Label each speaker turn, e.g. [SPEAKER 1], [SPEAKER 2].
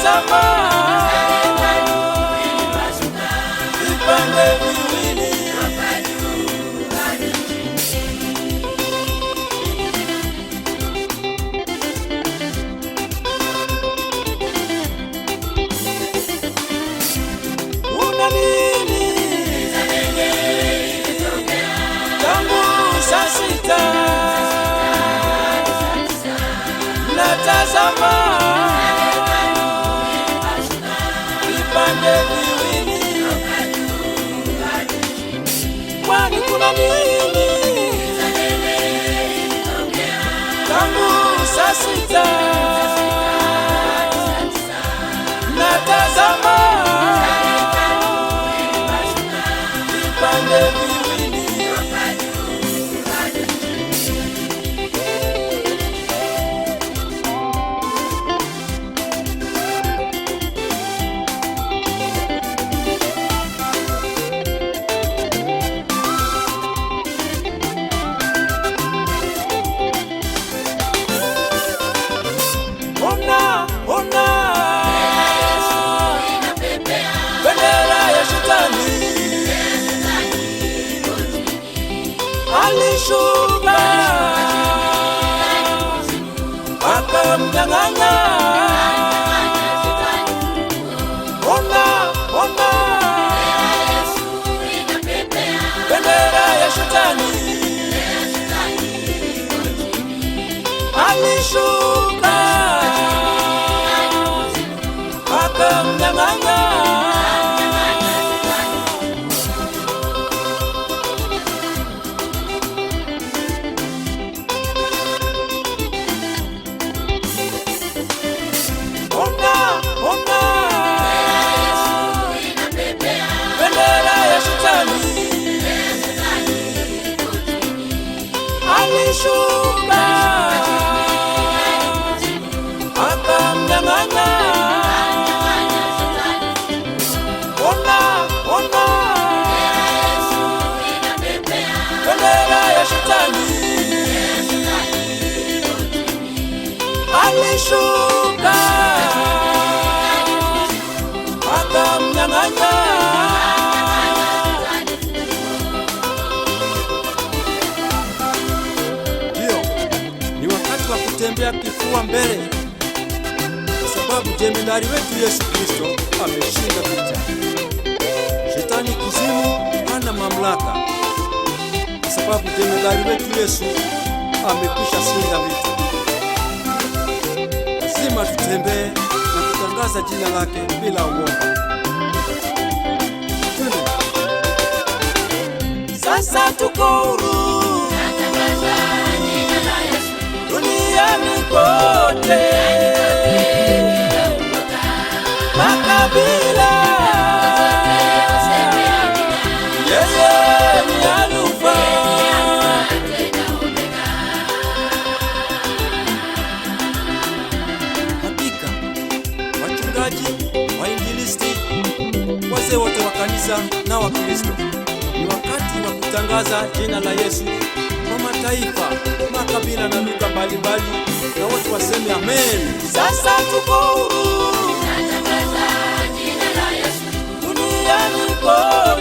[SPEAKER 1] Natazama vipande viwili. Una nini? Tangu saa 6 natazama vipande viwili. Kwani kuna nini? Tangu saa 6 natazama vipande viwili. Ona, ona, bendera ya shetani alishuka akamnyang'anya. Ona, ona, bendera ya shetani alishuka akamnyang'anya. Ona, ona, bendera ya shetani alishuka akamnyang'anya. Ona, ona, bendera ya shetani alishuka akamnyang'anya.
[SPEAKER 2] Ndiyo, ni wakati wa kutembea kifua mbele, kwa sababu jemedari wetu Yesu Kristo ameshinda vita. Shetani kuzimu hana mamlaka, kwa sababu jemedari wetu Yesu amekwisha shinda vita. Lazima tutembee na kutangaza jina lake bila uoga. Twende.
[SPEAKER 1] Sasa tuko huru duniani kote, makabila yeye ni Alfa.
[SPEAKER 2] Hakika wachungaji, wainjilisti, wazee wote wa kanisa na Wakristo, ni wakati wa kutangaza jina la Yesu kwa mataifa, makabila na lugha mbalimbali, na wote waseme amen.
[SPEAKER 1] Sasa tuko huru duniani kote.